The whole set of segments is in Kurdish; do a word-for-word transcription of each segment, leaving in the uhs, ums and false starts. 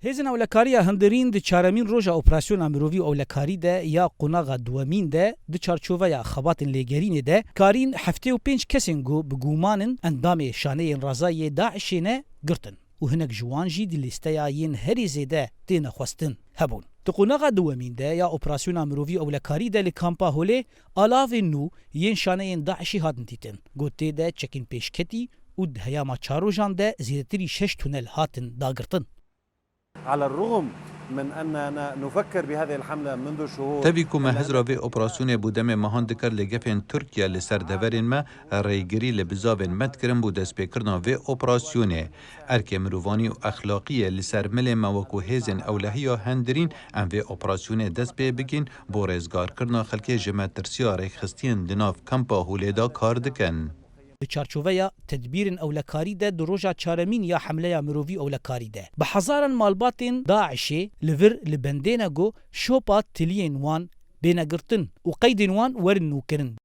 Hêzên ewlekariya hundirîn di çaremîn roja operasyona mirovî û ewlekarî de ya qonaxa duwemîn de di çarçoveya xebatên lêgerînê de karîn heftê û pênc kesên ku bi guman in endamê şaneyên razayê DAIŞê ne girtin û hinek ji wan jî di lîsteya yên herî zêde têne xwestin hebûn. Di qonaxa duwemîn de ya operasyona mirovî û ewlekarî de li kampa Holê alavên nû yên şaneyên DAIŞê hatin dîtin, ku tê de çekên pêşketî û di heyama çar rojan de zêdetirî şeş tunel hatin dagirtin. على الرغم من أننا نفكر بهذه الحملة منذ شهور Tevî ku me hizra vê operasyonê bo demê mehan dikir, lê gefên Tirkiye li ser deverên me rêgirî li bizavên me dikirin bo destpêkirina vê operasyonê. Erkê mirovanî û exlaqî ye li ser milê me wekû hêzên ewlehiya hundirîn em vê operasyonê dest pê bikîn bo rêzgarkirina xelkê ji metirsiya rêkxistiyên di nav kampa Holê de kar dikin. Di çarçoveya tedbîrên ewlekarî de di roja çaremîn ya hemleya mirovî û ewlekarî de bi hezaran malbatên DAIŞê li vir li bendê ne ku şopa tiliyên wan bêne girtin û qeydên wan werin nûkirin.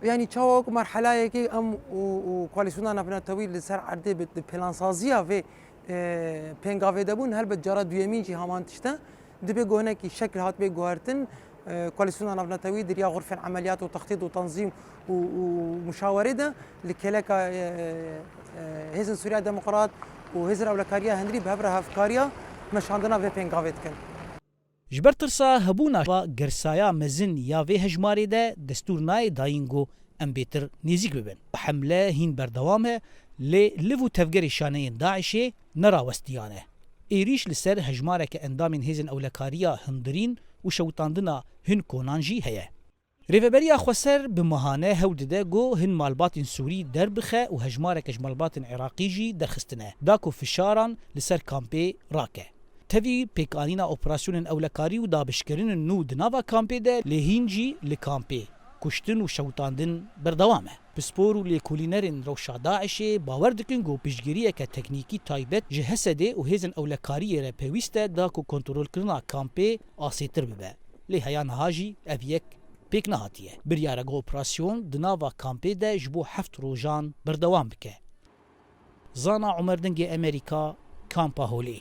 Yanî çawa wek merhelayekê em û, û koalîsyona navnetewî li ser erdê bi, bi plansaziya vê, e, pêngavê de bûn, helbet cara duyemîn jî haman tişt e. Dibe ku hinekî şekil hatibê guhertin, e, koalîsyona navnetewî di riya xurfên emeliyat û textît û tenzîm û, û muşawerê de li kêleka, e, e, Hêzên Sûriya Demokrat û Hêzên Ewlekariya Hundirî bi hev re hevkariya meşandina vê pêngavê dikin. Ji ber tirsa hebûna va girsaya mezin ya vê hejmarê de destûr nayê dayîn ku em bêtir nêzîk bibin. Hemle hîn berdewam e, lê liv û tevgerê şaneyên DAIŞê nerawestiyane. Êrîş li ser hejmareke endamên hêzên ewlekariya hundirîn û şewitandina hin konan jî heye. Rêveberiya Xweser bi mehane hewl dide ku hin malbatên Sûrî derbixe û hejmareke ji malbatên Iraqî jî derxistine, da ku fişaran li ser kampê rake. Tevî pêkanîna operasyonên ewlekarî û dabişkirinên nû di nava kampê de, lê hîn jî li kampê kuştin û şewitandin berdewam e. Pispor û lêkolînerên rewşa DAIŞê bawer dikin ku piştgiriyeke teknîkî taybet ji HSDê û hêzên ewlekariyê re pêwîst e da ku kontrolkirina kampê asêtir bibe. Lê heya niha jî ev yek pêk nehatiye. Biryar e ku operasyon di nava kampê de ji bo heft rojan berdewam bike. Zana Omer Dengê Emerîka, Kampa Holê.